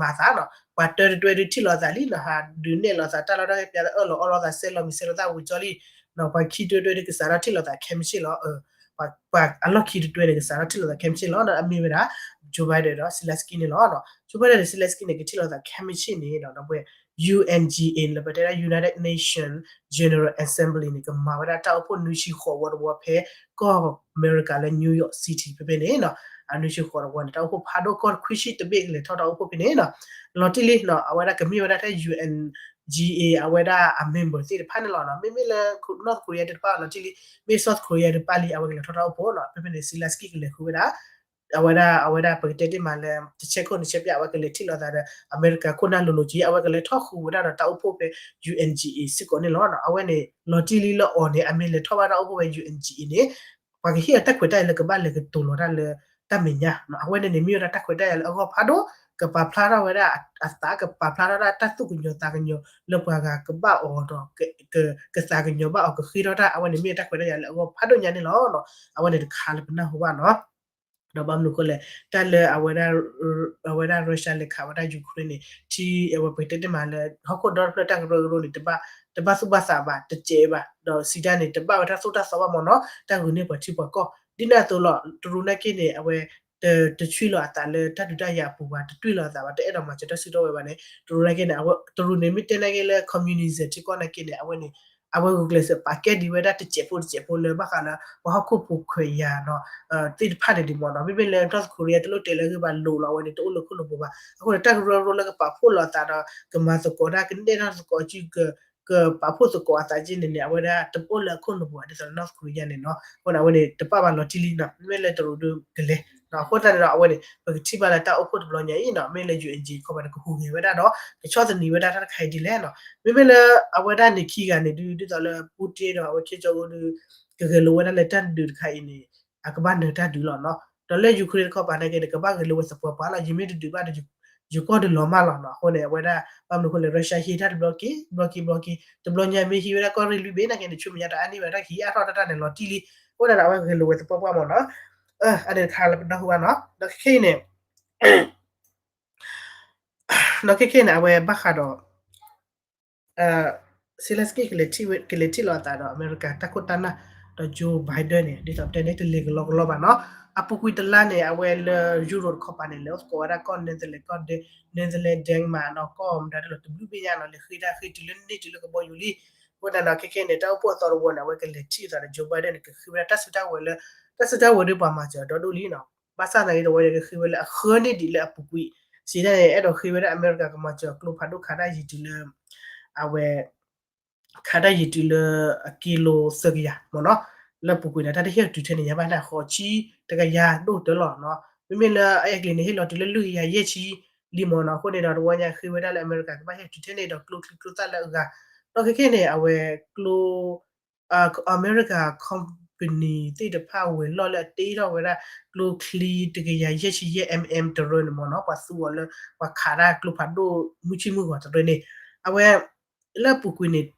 မၤသးနီၤ ပှၤတၢတတွဲဒုးထံၣ်လိာ်သးလံနီၤ ဟးဒုးနဲၣ်လိာ်သးတၢ်လီၢ်တၢ်ကျဲ ပျးလၢအၢၣ်လီၤအီလီၤသး စဲးလီၤမံၤစဲးလီၤသးဝံၤကၠီလံနီၤ. ပှၤခံတတွဲဒုးကစးထီၣ်ထံၣ်လိာ်သးခဲမုၢ်ဆ့ၣ်လီၤ. ပှၤအလီၢ်ခံတတွဲန့ၣ် ကစးထီၣ်ထံၣ်လိာ်သးခဲမုၢ်ဆ့ၣ်လီၤ. အမ့ၢ်ဝဲဒၣ် Joe Biden ဒီး Zelensky န့ၣ်လီၤ. Joe Biden ဒီး Zelensky န့ၣ် ကထံၣ်လိာ်သးခဲမုၢ်ဆ့ၣ်န့ၣ်ဒီး ပဝဲ ယူၣ်အၣ်အၣ်ၣ် လၢပတဲဒၣ် United Nations General Assembly န့ၣ် ကမၤဝဲဒၣ်တၢ်အိၣ်ဖှိၣ်နွံဆံဃိးဝီတဝီဖဲကီၢ်အမဲရကၤလၢ New York City ဖဲဖဲန့ၣ်နီၤ. အနွံဆံဃိးတဝီန့ၣ် တၢ်အိၣ်ဖှိၣ်ဖးဒိၣ်ကီၢ်ခွံဆံတဘ့ၣ်ကလဲၤထီၣ်တၢ်အိၣ်ဖှိၣ်ဖဲန့ၣ်နီၤ. လီၤတံၢ်လံနီၤ အဝဲဒၣ်ကမ့ၢ်ဝဲဒၣ်ထဲ ယူၣ်အၣ်အၣ်ၣ် အဝဲဒၣ်အ member သ့ၣ်တဖၣ်န့ၣ်လီၤနီၤ. မ့မ့ၢ်လၢ North Korea တဖၣ်လီၤတံၢ်လံ မ့ၢ် South Korea တဖၣ်လံ အဝဲကလဲၤထီၣ်တၢ်အိၣ်ဖှိၣ်နီၤ. ဖဲဖဲန့ၣ် Zelensky ကလဲၤဃုဝဲဒၣ် အဝဲဒၣ် အဝဲဒၣ်ပကတဲတ့ၢ်မးလၢ တဆဲခိၣ်နဆဲပျၢ် အဝဲကလဲၤထံၣ်လိာ်သးဒီး အမဲရကၤခိၣ်နၢ်လိၤလိၤက့ အဝဲကလဲၤထီၣ်ဃုာ်ဝဲဒၣ်ဒီးတၢ်အိၣ်ဖှိၣ်ဖဲ ယူၣ်အၣ်အၣ်ၣ်ၣ် စ့ၢ်ကီးန့ၣ်လီၤ. အဝဲန့ၣ် လီၤတံၢ်လံလၢအီၤန့ၣ် အမ့ၢ်လဲၤထီၣ်ဘၣ်တၢ်အိၣ်ဖှိၣ်ဖဲ ယူၣ်အၣ်အၣ်ၣ်ၣ် န့ၣ် ပှၤကဟ့ၣ်အီၤတၢ်ခွဲးတၢ်ယာ်လၢကဘၣ်လဲၤကတိၤလီၤတၢ်လၢတၢ်မဲာ်ညါ အဝဲန့ၣ်န့ၣ် မ့ၢ်ဝဲဒၣ်တၢ်ခွဲးတၢ်ယာ်လၢအဂီၢ်ဖးဒိၣ် ကပာ်ဖျါထီၣ်ဝဲဒၣ်အသး ကပာ်ဖျါထီၣ်ဒၣ်တၢ်သူၣ်ကညီၤသးကညီၤလၢပှၤဂၤကဘၣ်အီၤဒီး ကသးကညီၤဘၣ်အီၤ ကဃ့ထီၣ်တၢ် အဝဲန့ၣ်မ့ၢ်တၢ်ခွဲးတၢ်ယာ်လၢအဂီၢ်ဖးဒိၣ်ညါန့ၣ်လီၤ. အဝဲန့ၣ်တခါလၢပနၢ်ဟူဘၣ်နီၤ. ဒီးဘၣ်မနုၤအဃိလဲၣ် တၢ်လၢ အဝဲဒၣ် Russia လဲၤခးဝဲဒၣ် Ukraine န့ၣ် ထံ အဝဲပကတဲတ့ၢ်မးလၢ ဟီၣ်ခိၣ်ဒီတဖျၢၣ်တၢ်ကရၢကရိန့ၣ် တဘၣ်သူၣ်ဘၣ်သးဘၣ် တစဲးဘၣ် ဒီးစံးတၢ်န့ၣ် တဘၣ်ဝဲတၢ်သိၣ်တၢ်သီဘၣ်မ့ၢ်နီၤ တၢ်ဂုာ်န့ၢ်ပှၤထံပှၤကီၢ် ဒ်န့ၣ်အသိးလီၤ. တရူးနာ်က့န့ၣ် အဝဲ တဆွံလီၤအသးလၢတၢ်ဒုးတၢ်ယၤအပူၤဘၣ် တတွံၢ်လီၤအသးဘၣ် တအဲၣ်ဒိးမၤစၢၤတၢ်စုတၢ်ဝဲၤဘၣ်န့ၣ် တရူးနာ်က့န့ၣ် တရူးန့ၣ်မ့ၢ်တဲနာ်က့လၢ communism ထံကီၢ်နာ်က့န့ၣ် အဝဲန့ၣ် အဝဲဂုာ်ကျဲးစၢးပာ်ကဲဒံးဝဲဒၣ်တစဲးဖိတစဲးဖိလၢဘၣ်ဃးလၢ ပှၤဟီၣ်ခိၣ်ဖိခွဲးယာ်နီၤ သ့ၣ်တဖၣ်န့ၣ်ဒံးမ့ၢ်နီၤ မ့မ့ၢ်လၢ North Korea တလိၣ်တဲလၢအဂ့ၢ်ဘၣ်လိၤလီၤ အဝဲန့ၣ် တအိၣ်လၢခိၣ်နူာ်ပူၤဘၣ် အဃိန့ၣ် တၢ်ကရၢကရိလၢကပာ်ဖှိၣ်လီၤအသးဒီး ကမၤသကိးတၢ် ကနဲၣ်တၢ်သကိးစု ကပာ်ဖှိၣ်သကိးအသးက့န့ၣ်န့ၣ် အဝဲဒၣ်တအိၣ်လၢအခိၣ်နူာ်ပူၤဘၣ် ဒ်သိးလၢ North Korea န့ၣ်နီၤ အဃိန့ၣ် အဝဲန့ၣ် တပာ်ဘၣ်လီၤတံၢ်လံနီၤ မ့မ့ၢ်လၢတရူးဒုးကလဲၤ အဃိသတးန့ၣ်ဒီး အဝဲန့ၣ် ပကထံၣ်ဘၣ်လၢတၢ်အိၣ်ဖှိၣ်တဘျီညါအံၤနီၤ မ့ၢ်လၢ ယူၣ်အၣ်အၣ်ၣ်ၣ် ခီပၤန့ၣ် ကဟူးဂဲၤဝဲဒၣ်ဒီး ကဆီၣ်သနံးဝဲဒၣ်တၢ်တခါအံၤဒ်လဲၣ်နီၤ မ့မ့ၢ်လၢအဝဲဒၣ်န့ၣ်ခံဂၤန့ၣ်ဒုး ဒ်သိးလၢ Putin ဒီးအဝဲ Kim Jong Un ဒုး ကဂဲၤလိာ်ဝဲဒၣ်လၢတၢ်ဒုးတခါအံၤန့ၣ် အကဘၣ်နၢၤတၢ်ဒုးလီၤနီၤ ဒီးလၢ Ukraine တခီပၤနာ်က့န့ၣ် ကဘၣ်ဂဲၤလိာ်ဝဲသပှၢ်ပှၢ်လီၤ ယမ့ၢ်တဒုးဘၣ်ဒီး ယကီၢ်ဒုးလီၤမၢ်လီၤနီၤ အဃိန့ၣ် အဝဲဒၣ် ဘၣ်မနုၤအဃိလဲၣ် Russia ဟ့ၣ်တၢ်တဘျီက့ၤ တဘျီက့ၤ တဘျီက့ၤ တဘျီညါမ့ၢ်ဟံးဝဲဒၣ် ကီၢ်ရ့ၣ်လွံၢ်ဘ့ၣ်နာ်က့န့ၣ် ဆူမဲာ်ညါတအါန့ၢ်ဘၣ် တၢ်ကဟံးအါထီၣ်တၢ်တၢ်န့ၣ် လီၤတံၢ်လံ အဃိသတးန့ၣ် အဝဲဂဲၤလိာ်ဝဲသပှၢ်ပှၢ်မ့ၢ်နီၤ အန့ၣ်တခါလၢပနၢ်ဟူဘၣ်နီၤ ဒီးခဲခဲအံၤန့ၣ် ဒီးခဲခဲအံၤန့ၣ် အဝဲဘၣ်ဃးဒီး Zelensky ကလဲၤထံၣ်လိာ်အသးဒီး အမဲရကၤတၢ်ခိၣ်တၢ်နၢ် ဒီး Joe Biden န့ၣ် ဒ်သိးပတဲန့ၣ် တလဲၤကလီကလီဘၣ်နီၤ အပူၤကွံာ်တလါန့ၣ် အဝဲလၢ Europe တခီပၤန့ၣ် လဲၤအိၣ်သကိးဝဲဒၣ်ကီၢ် Netherlands ကီၢ် Netherlands Denmark နီၤ ကီၢ်မတၤဒ်လီၤ တဘျုးဘ့ၣ်ညါနီၤ လဲၤဃ့တၢ်ဃ့တုၤလၢန့ၢ်တုၤလၢကဘီယူၤလံ အဃိသတးဒီး ခဲခဲအံၤန့ၣ် တၢ်အိၣ်ဖှိၣ်အသီတဝီန့ၣ် အဝဲကလဲၤထံၣ်အသးဒီး Joe Biden န့ၣ် ကဃ့ဝဲဒၣ်တၢ်စုတၢ်ဝဲၤလၢ တၢ်စုတၢ်ဝဲၤဒ်ပှၤမၤစၢၤဒီဒိၣ်လံနီၤ ဘၣ်ဆၣ်သနာ်က့ တဝီန့ၣ် ကဃ့ဝဲလၢအဃၢန့ၢ်ဒံးလၢအပူၤကွံာ် စံးတၢ်န့ၣ် အဲၣ်ဒိးဃ့ဝဲဒၣ်အမဲရကၤကမၤစၢၤကျိဖးဒိၣ်ခးတၢ်ယံာ်တုၤလၢ အဝဲ ခးတၢ်ယံာ်တုၤလၢအကံလိသၢကယၤမ့ၢ်နီၤ လၢပူၤကွံာ်န့ၣ် တၢ်တဟ့ၣ်အီၤတုၤထဲန့ၣ်ညါဘၣ်န့ၣ် ဃိးဆံတကယၤဒိၣ်တၢလီၤနီၤ မ့မ့ၢ်လၢအအဲကလံးန့ၣ် ဟ့ၣ်လီၤတုၤလၢလွံၢ်ကယၤယဲၢ်ဆံလံမ့ၢ်နီၤ အဃိန့ၣ်ဒီး တဝီညါဃ့ဝဲဒၣ်လၢအမဲရကၤကဘၣ်ဟ့ၣ်တုၤထဲန့ၣ်ဒီးကျိချံကျိသၣ်လၢအဂၤ ဒီးခဲခဲန့ၣ် အဝဲကျိ အမဲရကၤ company သ့ၣ်တဖၣ်ဝဲၤလီၢ်လၢအတ့ထီၣ်ဝဲဒၣ် ကျိချံတကယၤယဲၢ်ဆံယဲၢ် MM တရၢန့ၣ်မ့ၢ်နီၤ ပှၤသူအီၤလၢ ပှၤခးတၢ်ကျိဖးဒိၣ်မုၢ်ဆ့ၣ်မုၢ်ဂီၤတရၢန့ၣ် အဝဲ လၢအပူၤကွံာ်န့ၣ်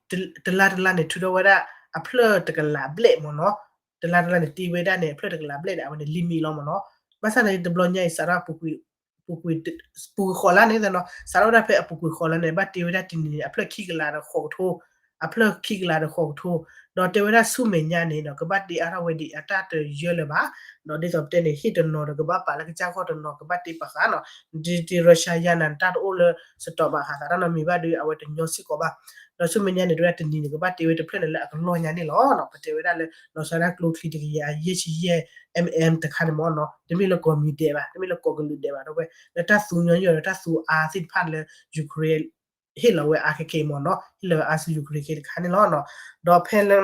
တလါတလါန့ၣ် ထုးထီၣ်ဝဲဒၣ် အဖျၢၣ်တကလးဘျဲၣ်မ့ၢ်နီၤ တလါတလါန့ၣ် တ့ဝဲဒၣ်န့ၣ် အဖျၢၣ်တကလးဘျဲၣ်န့ၣ် အဝဲန့ၣ် limit လီၤမ့ၢ်နီၤ ဘၣ်ဆၣ်သနာ်က့ တဘျီညါအံၤ စးထီၣ်ပူၤကွံာ် ပူၤကွံာ်ဃိးလါန့ၣ်နီၤ စးထီၣ်ဝဲဒၣ်ဖဲအပူၤကွံာ်ဃိးလါန့ၣ် ဘၣ်တ့ဝဲဒၣ်တနံၤန့ၣ် အဖျၢၣ်ခံကလးဒီးဃိးကထိ အဖျၢၣ်ခံကလးဒီးဃိးကထိ ဒီးတဲဝဲဒၣ်ဆူမဲာ်ညါန့ၣ်ဒီး ကဘၣ်တ့အါထီၣ်ဝဲဒံးအတၢ်တယၢလၢၤဘၣ် ဒီးဒ်သိးပတဲန့ၣ် ဟ့ၣ်တနီၤဒီးကဘၣ်ပာ်လၢကစၢ်ဂီၢ်တနီၤ ကဘၣ်တ့ပာ်ဃာ်နီၤ ဒ် Russia ယါနၤ တၢ်တအိၣ်လၢ stock ဘၣ်ဃးသးတၢ်နီတမံၤဘၣ်ဒီး အဝဲတညီစ့ၢ်ကီးဘၣ် ဒီးဆူမဲာ်ညါန့ၣ် တဲဝဲဒၣ်တနံၤန့ၣ် ကဘၣ်တ့ဝဲတဖျၢၣ်န့ၣ်လၢအကလီၢ်ညါန့ၣ်လီၤနီၤ ပတဲဝဲဒၣ်လၢ လီၤဆီဒၣ်ကျိချံတကယၤယဲၢ်ဆံယဲၢ် MM တခါန့ၣ်မ့ၢ်နီၤ တမ့ၢ်လၢကိးမံၤဒဲးဘၣ် တမ့ၢ်လၢကိးကလုာ်ဒဲးဘၣ် ဒီးဝဲ လၢတၢ်သူညီညီဒီးတၢ်သူအါသ့ၣ်တဖၣ်လၢ Ukraine ဟ့ၣ်လီၤဝဲအါခဲခဲအံၤမ့ၢ်နီၤ ဟ့ၣ်လီၤဝဲအါဆူ Ukraine ခဲတခါန့ၣ်လီၤနီၤ ဒီးဖဲလၢ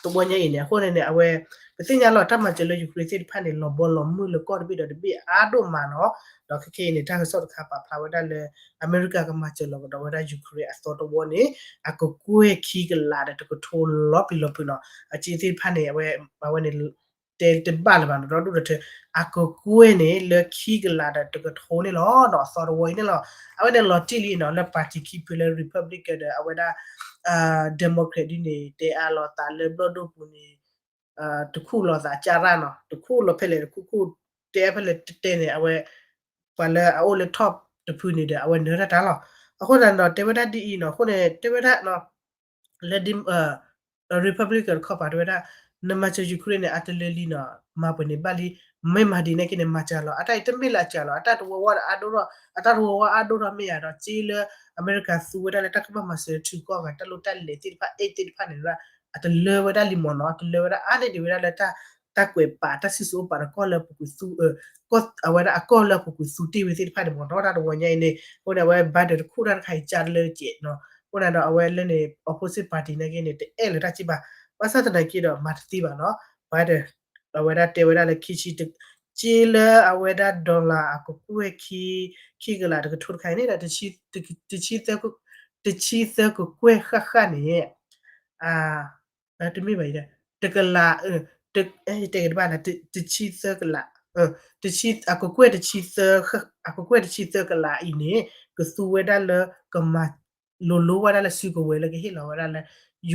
တဝီညါအံၤန့ၣ် အဃိန့ၣ်န့ၣ် အဝဲ ပသ့ၣ်ညါလီၤတၢ်မၤစၢၤလၢ Ukraine သ့ၣ်တဖၣ်န့ၣ် လီၤဘီလီၤမုၢ်လၢကီၢ်တဘ့ၣ်ဒီးတဘ့ၣ်အါဒိၣ်မးနီၤ ဒီးခဲခဲအံၤန့ၣ် တၢ်ကစီၣ်တခါပာ်ဖျါဝဲဒၣ်လၢ အမဲရကၤကမၤစၢၤလီၤကဒီးဝဲဒၣ် Ukraine အသီတဝီန့ၣ် အကကွဲၢ်ခံကလးဒီးတကထိလီၤပျံၤလီၤဖုးနီၤ အက့သ့ၣ်တဖၣ်န့ၣ် အဝဲ အဝဲန့ၣ် တဲတဘၣ်လၢၤဘၣ်နီၤ ဒီဒူၣ်ဒီထၢ အကကွဲၢ်န့ၣ်လၢခံကလးဒီးတကထိန့ၣ်လီၤနီၤ အသီတဝီအံၤန့ၣ်လီၤ အဝဲန့ၣ်လီၤတံၢ်လံနီၤ လၢ party ခံဖုလၢ Republican ဒီးအဝဲဒၣ် Democrat ဒ်န့ၣ် တဲအါလီၤသးလၢဘျီၣ်ဒိၣ်ပူၤန့ၣ် တခူၣ်လီၤသးကၢ်ရၣ်နီၤ, တခူၣ်လီၤဖဲလဲၣ်တခူၣ်ခူၣ် တဲဖဲလဲၣ်တတဲန့ၣ် အဝဲ ပှၤလၢအအိၣ်လၢ top တဖုန့ၣ်ဒီး အဝဲနၢၤတၢ်တၢ်လီၤ. အဃိသတးဒီး တဲဝဲဒၣ်ဒ်အံၤနီၤ, အဃိန့ၣ် တဲဝဲဒၣ် လၢ Republican တခီပၤတဲဝဲဒၣ် နမၤစၢၤ Ukraine န့ၣ် အတလၢလံနီၤ, မၤပှဲၤန့ၣ်ဘၣ်လံ, မ့ၢ်မၤဒ်န့ၣ်က့န့ၣ် မၤစၢၤလီၤ. အတၢ်အံၤတမ့ၢ်လၢအစၢၤလီၤ, အတၢ်တဝီဝီဒီးအါဒိၣ်ထီၣ်, အတၢ်တဝီဝီအါဒိၣ်ထီၣ်မ့ၢ်ယၤဒီး စ့လၢအမဲရကၤသူဝဲဒၣ်လၢတၢ်ကဘၣ်မၤစၢၤထံကီၢ်အဂၤ တၢ်လိၣ်တၢ်လဲၤသ့ၣ်တဖၣ် aid သ့ၣ်တဖၣ်န့ၣ် အတလၢဝဲဒၣ်လံမ့ၢ်နီၤ, တလၢဝဲဒၣ်အါန့ၢ်ဒံးဝဲဒၣ်လၢတၢ် တၢ်ကွဲးပာ်တၢ်စံၣ်စိၤအိၣ်ပာ်ဒီးကီၢ်လၢအပူၤကွံာ်သူ ကီၢ်အဝဲဒၣ်အကီၢ်လၢအပူၤကွံာ်သူတ့ၢ်ဝဲသ့ၣ်တဖၣ်န့ၣ်မ့ၢ်နီၤ, တၢ်တဝီညါအံၤန့ၣ်, အဃိန့ၣ် အဝဲ Biden တခူၣ်တၢ်တခါအံၤကၢ်တလၢကဲးနီၤ, အဃိန့ၣ်ဒီးအဝဲလၢန့ၣ် opposite party နာ်က့န့ၣ် တအဲၣ်လၢတၢ်စံးဘၣ်, ဘၣ်ဆၣ်သနာ်က့ဒီးမၤတသ့ဘၣ်နီၤ, Biden အဝဲဒၣ်တဲဝဲဒၣ်လၢခံဆံ စ့လၢအဝဲဒၣ် dollar အကကွဲၢ်ခံ ခံကလးတကထိတခါအံၤန့ၣ်ဒီး တဆံသၢ တဆံသၢကကွဲၢ်ဃၣ်ဃၣ်န့ၣ် တမ့ၢ်ဘၣ်အံၤ, တကလး, တဲက့ၤတဘၣ်လၢ တဆံသၢကလး, အကကွဲၢ်တဆံသၢ, အကကွဲၢ်တဆံသၢကလးအံၤန့ၣ် ကသူဝဲဒၣ်လၢကမၤလိၤလိၤဝဲဒၣ်လၢစုကဝဲၤလၢကဟ့ၣ်လီၤဝဲဒၣ်လၢ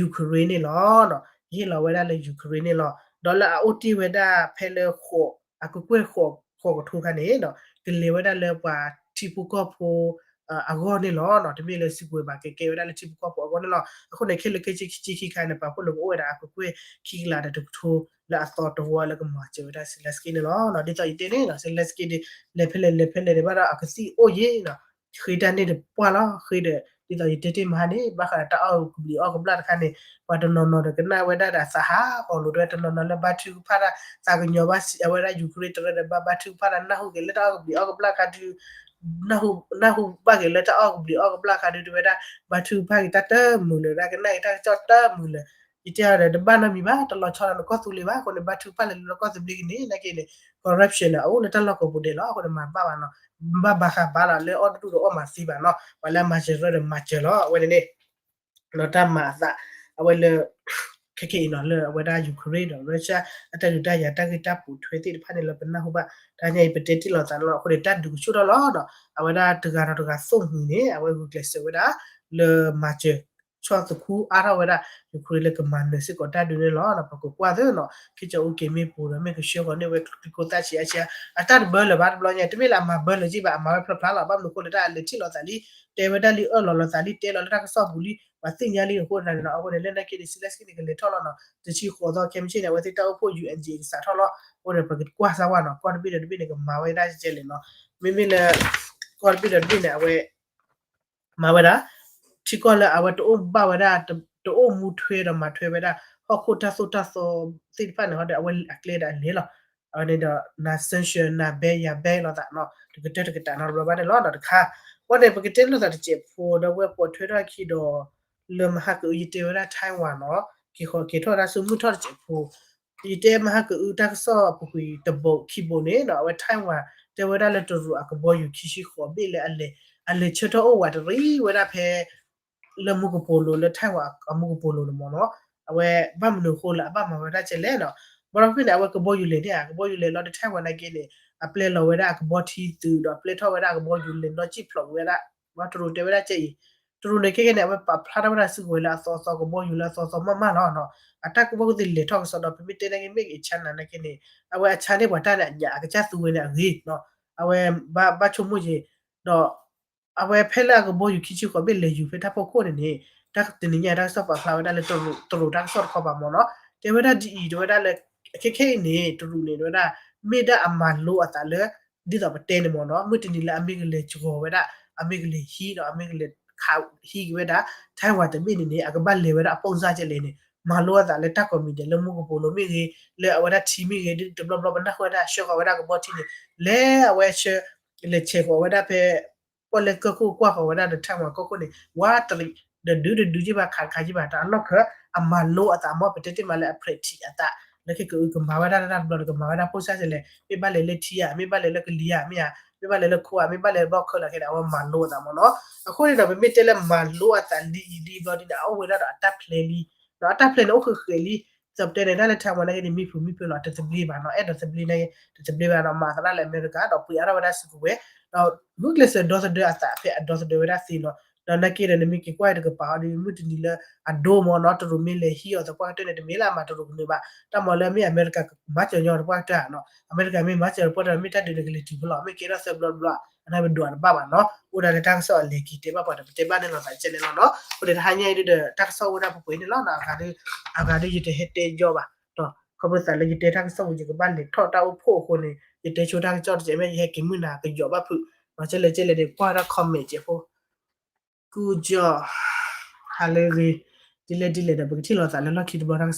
Ukraine န့ၣ်လီၤ. ကဟ့ၣ်လီၤဝဲဒၣ်လၢ Ukraine န့ၣ်လီၤ. ဒီးလၢအအိၣ်တ့ၢ်ဝဲဒၣ်ဖဲလၢ အကကွဲၢ်ဃိးကထိခါန့ၣ်ဒီး ကလဲၤဝဲဒၣ်လၢပှၤထံဖိကီၢ်ဖိ အဂီၢ်န့ၣ်လီၤ. တမ့ၢ်လၢစုကဝဲၤဘၣ် ကကဲဝဲဒၣ်လၢထံဖိကီၢ်ဖိအဂီၢ်န့ၣ်လီၤ. အဃိန့ၣ် ခဲလၢာ်ခဲဆ့ခံဆံခံခါန့ၣ် ပာ်ဖှိၣ်လၢကအိၣ်ဝဲဒၣ်အကကွဲၢ်ခံကလးဒီးတကထိ လၢအသီတဝီလၢကမၤစၢၤဝဲဒၣ် Zelensky န့ၣ်လီၤ. ဒ်သိးယတဲန့ၣ် Zelensky န့ၣ် လဲၤဖဲလဲၣ်လဲၤဖဲလဲၣ်န့ၣ်ဘၣ်ဒီးအကသံၣ်အိၣ်ယံၤနီၤ, ဃ့တၢ်န့ၣ်တပှၢ်လီၤ. ဃ့ဒီး ဒ်သိးယတဲတ့ၢ်မဟါန့ၣ် ဘၣ်ဃးဒီးတၢ်အီၣ်ကဘျံးအီၣ်ကဘျၣ်တခါန့ၣ် ပှၤတနီၤနီၤဒီးကနၣ်ဝဲဒၣ်ဒီးသးဟးဂီၤလိာ်တဲဝဲ တနီၤနီၤလၢဘါထုကဖၣ်တၢ် သးကညီၤဘၣ်စံးအဝဲဒၣ် Ukraine တရၢဒီးဘၣ်ဘါထုကဖၣ်တၢ် နၢ်ဟူက့ၤလၢတၢ်အီၣ်ကဘျံးအီၣ်ကဘျၣ်ခါဒုး နၢ်ဟူဘၣ်က့ၤလၢတၢ်အီၣ်ကဘျံးအီၣ်ကဘျၣ်ခါဒုး တဲဝဲဒၣ် ဘါထုကဖၣ်က့ၤတၢ်တမုာ်လၢၤ ဝဲဒၣ်ကနၣ်က့ၤတၢ်ကစီၣ်တမုာ်လၢၤ. ယတဲအီၤဒီး တဘၣ်နီတမံၤဘၣ် တလီၤဆီဒီးနကီၢ်သူလ့ၤဘၣ် အဃိန့ၣ် ဘါထုကဖၣ်လၢလၢနကီၢ်သဘျ့ကန့ၣ် နာ်က့န့ၣ် corruption န့ၣ် အအိၣ်လၢတၢ်လီၢ်ကိးပူၤဒဲးလီၤ. အဃိန့ၣ် မၤတဘၣ်ဘၣ်နီၤ, ဘၣ်ဘၣ်ဃးဘၣ်လီၤ လၢအီၣ်တဒူၣ်ဒီးအီၣ်မၤသံဘၣ်နီၤ, ပှၤလၢအမၤစၢၤရၢဒီးမၤစၢၤလီၤ အဝဲန့ၣ်န့ၣ် ဒီးတၢ်မၤအသး အဝဲလၢ ခဲကနံၣ်အံၤနီၤ လၢအဝဲဒၣ် Ukraine ဒီး Russia အတၢ်ဒုးတၢ်ယၤ တၢ်ဂ့ၢ်တၢ်ပိာ်ထွဲသ့ၣ်တဖၣ်န့ၣ်လၢပနၢ်ဟူဘၣ် တဟါညါအံၤ ပတဲတ့ၢ်လီၤသးလီၤ. အဃိန့ၣ် တၢ်ဒုးကဆူၣ်ထီၣ်လီၤဒီး အဝဲဒၣ်တဂၤဒီးတဂၤသိၣ်မှံၤန့ၣ် အဝဲဂုာ်ကျဲးစၢးဝဲဒၣ် လၢမၤစၢၤ ဆီၣ်သခူအါထီၣ်ဝဲဒၣ် Ukraine လၢကမၤနၢၤစ့ၢ်ကီးတၢ်ဒုးန့ၣ်လီၤ. ပကကွၢ်သ့နီၤ ခ့ကၠီအူက့ၤမ့ၢ်ပူၤဒီး မ့ၢ်ကဆှၢဃီၤန့ၢ်ဝဲကျိသၣ်ဆံးအါဆံး အတၢ်တဘၢလၢၤဘၣ်တဘျီညါ တမ့ၢ်လၢအမၤဘၢလၢၤက့ဘၣ် အမၤဝဲဖျါဖျါလီၤ. ဘၣ်မနုၤအဃိလဲၣ် တၢ်လဲၤထံၣ်လိာ်သးလံ တဲဝဲဒၣ်လံ အၢၣ်လီၤလိာ်သးလံ တဲလီၤလၢတၢ်ကစီၣ်ပူၤလံ ပှၤသ့ၣ်ညါလံအဃိသတးန့ၣ်နီၤ. အဃိန့ၣ် လၢနာ်က့န့ၣ် Zelensky န့ၣ် ကလဲၤထီၣ်လီၤနီၤ တဆံဃိးသီ ခဲမုၢ်ဆ့ၣ်န့ၣ် အဝဲသ့ၣ်တၢ်အိၣ်ဖှိၣ် ယူၣ်အၣ်အၣ် ကစးထီၣ်လီၤ. အဃိန့ၣ် ပကကွၢ်စၢ်ဝဲနီၤ ကီၢ်တဘ့ၣ်ဒီးတဘ့ၣ်န့ၣ် ကမၤဝဲဒၣ်ကဲလဲၣ်နီၤ. မ့မ့ၢ်လၢ ကီၢ်တဘ့ၣ်ဒီးတဘ့ၣ်န့ၣ် အဝဲ မၤဝဲဒၣ် ထံကီၢ်လၢအဝဲတအိၣ်ဘၣ်ဝဲဒၣ် တအိၣ်မူထွဲဒီးမၤထွဲဝဲဒၣ် ဟီၣ်ခိၣ်တၢ်သိၣ်တၢ်သီသ့ၣ်တဖၣ်န့ၣ် ဟီဒီးအဝဲအကျဲဒီးအလဲၤလီၤ. အဝဲန့ၣ်ဒီး နၤ sanction နၤ ban ယၤ ban လိာ်သးနီၤ တကတၢၢ်တကတၢၢ်နီတဘျီဘၣ်န့ၣ်လီၤ. ဒီးတခါ အဃိန့ၣ် ပကတဲလိာ်သးတစဲးဖိ ဒီးဝဲပိာ်ထွဲထီၣ်ခံဒီး လၢမဟါကအု ယတဲဝဲဒၣ် Taiwan နီၤ က့ၤဃီၤက့ၤထီၣ်ဝဲဒၣ်ဆူမုၢ်ထီၣ်တစဲးဖိ ယတဲမဟါကအုတၢ်ကစီၣ်အပူၤကွံာ်တဘိးခံဘိးန့ၣ်နီၤ အဝဲ Taiwan တဲဝဲဒၣ်လၢတရူးအကဘီယူၤခံဆံဃိးဘ့ၣ်လၢ အလဲၤဆၢထၢၣ်အိၣ်ဝးတရံးဝဲဒၣ်ဖဲ လၢမူကပိာ်လိၤလၢ Taiwan အမူကပိာ်လိၤန့ၣ်မ့ၢ်နီၤ အဝဲဘၣ်မနုၤအဃိလၢအဘၣ်မၤဝဲဒၣ်ကဲလဲၣ်နီၤ. ဘီဒီဖျၢၣ်န့ၣ် အဝဲကဘီယူၤလဲၤန့ၣ် ကဘီယူၤလဲၤလီၤဒီး Taiwan နာ်က့န့ၣ် အပျဲလီၤဝဲဒၣ်အကဘီထံသုးဒီး အပျဲထီၣ်ဝဲဒၣ်အကဘီယူၤလဲၤနီၣ်စံၣ်ဖျိးကွံာ်ဝဲဒၣ် ဝဲတရူးတဲဝဲဒၣ်ကဲအံၤ တရူးန့ၣ်ခဲကနံၣ်န့ၣ် အဝဲပာ်ဖျါထီၣ်ဝဲဒၣ်စုကဝဲၤလၢအသီသီ ကဘီယူၤလၢအသီသီမးမးလီၤနီၤ. အတၢ်ကူၣ်ဘၣ်ကူၣ်သ့လဲၤထီၣ်ကစီဒီး ပမ့ၢ်တဲနာ်က့ မ့ၢ်ဂ့ၤ China နာ်က့န့ၣ် အဝဲအ China န့ၣ် ပှၤတၢ်န့ၣ်အညၣ်အကစၢ်သူဝဲန့ၣ်အဂ့ၤနီၤ အဝဲဘၣ်ဘၣ်ဆိကမိၣ်က့ၤ ဒီး အဝဲဖဲလၢအကဘီယူၤခံဆံဃိးဘ့ၣ်လဲၤယူၤဖဲတၢ်ဖီခိၣ်န့ၣ်န့ၣ် တၢ်တနံၤညါတၢ်ကစီၣ်ပာ်ဖျါဝဲဒၣ်လၢတရူး တရူးတၢ်ကစီၣ်တခီပၤမ့ၢ်နီၤ တဲဝဲဒၣ်ဒ်အံၤ တဲဝဲဒၣ်လၢ ခဲခဲအံၤန့ၣ် တရူးန့ၣ် တဲဝဲဒၣ် မ့ၢ်ဒၣ်အမၤလိအသးလၢ ဒ်သိးပတဲန့ၣ်မ့ၢ်နီၤ မုၢ်တနံၤလၢအမ့ၢ်ကလဲၤစှီၤဝဲဒၣ် အမ့ၢ်ကလဲၤဟံးဒီး အမ့ၢ်ကလဲၤခးဟံးက့ၤဝဲဒၣ် Taiwan တဘ့ၣ်န့ၣ်န့ၣ် အကဘၣ်လဲၤဝဲဒၣ်အပိၢ်စၢ်ကဲလဲၣ်န့ၣ် မၤလိအသးလၢတၢ်ကိးမံၤဒဲး လၢမူကပိာ်လိၤမ့ၢ်ဂ့ၤ လၢအဝဲဒၣ်ထံမ့ၢ်ဂ့ၤ ဒ်တဘျီဘျီပနၢ်ဟူဝဲဒၣ်ဆှၢဃီၤဝဲဒၣ်ကဘီထံန့ၣ် လဲၤအဝဲဆှၢ လဲၤဆဲးဃီၤဝဲဒၣ်ဖဲ ပီၣ်လဲၣ်ကၢၢ်ခိၣ်ကွၢ်ဃီၤဝဲဒၣ်ဒီး Taiwan ကီၢ်ခိၣ်န့ၣ် ဝးတရံး ဒီးဒုးတဒုးက့ဘၣ် ခးတခါက့ဘၣ် တၢ်အလီၢ်ခၢ အမၤလိအသးမ့ၢ် ပတဲတ့ၢ်မးလၢအ practice အသး လၢခဲကအုကမၤဝဲဒၣ်တၢ်တဘျီဒီး ကမၤဝဲဒၣ်ပိၢ်စၢ်ကဲလဲၣ် မ့ၢ်ဘၣ်လဲၤလၢထံဧါ မ့ၢ်ဘၣ်လဲၤလၢကလံၤဧါ မ့ၢ်ဧါ မ့ၢ်ဘၣ်လဲၤလၢခိဧါ မ့ၢ်ဘၣ်လဲၤလၢဘီၣ်ခၢၣ်လၢခဲဒီး အဝဲမၤလိအသးမ့ၢ်နီၤ အဃိန့ၣ်ဒီး ပမ့ၢ်တဲလၢမၤလိအသးလံအံၤလံဘျီဒ်န့ၣ် အအိၣ်ဝဲဒၣ်ဒီးအတၢ်ဖျဲးလံ ဒီးအတၢ်ဖျဲးန့ၣ် အိၣ်ဃဲးဃဲးလံ ဒ်သိးပတဲန့ၣ် တၢ်လၢ Taiwan နာ်က့န့ၣ်မံဖုးမံဖုးလီၤ တသဘျ့ဘၣ်နီၤ အဲၣ်ဒိးသဘျ့န့ၣ် တသဘျ့ဘၣ်နီၤ မၤသရၣ်လၢအမဲရကၤ ဒီးပှ့ၤအါထီၣ်ဝဲဒၣ်စုကဝဲၤ ဒီးဂုာ်ကျဲးစၢးဒီသဒၢအသးဖဲအဒီသဒၢဝဲဒၣ်သ့လီၤ ဒီးနာ်က့ဒီး နမ့ၢ်က့ၤကွၢ်တကပၤအီၤဒီး မုၢ်တနံၤလၢအဒိမ့ၢ်နီၤ တရူးမ့ၢ်လဲၤဟံးအီၤသပှၢ်ကတၢၢ်န့ၣ် တမ့ၢ်လၢအမၤတရူးကနၢၤဘၣ်. တၢ်မၤလၢမ့ၢ်အမဲရကၤမၤစၢၤညီသပှၢ်ကတၢၢ်နီၤ အမဲရကၤမ့ၢ်မၤစၢၤသပှၢ်ကတၢၢ် မ့ၢ်တၢ်ဒုးဒီးကလဲၤတုၤဖဲလီၤ မ့ၢ်ကဲထီၣ်သၢဘျီတဘျီ အနၢ်ပဒွးတဘၣ်ဘၣ်နီၤ အိၣ်ဒၣ်လၢတၢ်ကစီၣ်အလဲၤက့ၤတဲဘၣ်ပှၤဒီး ပတဲဘၣ်န့ၣ်လီၤသးကဲန့ၣ်လီၤနီၤ. အဃိန့ၣ် တဟါညါအံၤဒုးဒီး တၢ်ကစီၣ်အိၣ်ဒၣ်ပှဲၤပှဲၤန့ၣ်လီၤနီၤ အဂၤဒုး အဂၤဒုးယတဟဲတဲယီၤဘၣ် ခီဖျိသးလၢယတဲတၢ်ကစီၣ်ပူၤ ယကဘၣ်လဲၤထီၣ်တၢ်အိၣ်ဖှိၣ်အဃိန့ၣ် ယတဲဆိတၢ်ကစီၣ်တကဲး မ့ၢ်ယဟဲက့ၤမုၢ်နၤကယီၤဘၣ်ဖုး မၤကဲလဲၣ်ကဲလဲၣ်ဒီး ကွၢ်ဝဲဒၣ် comment ကဲးဖိ ကူကီ ဟါလၢအဂ့ၤ ဒ်လဲၣ်ဒ်လဲၣ်ဒီး ပကထံၣ်လိာ်သးလၢလီၢ်ခံတဘျီတၢ်ကစီၣ်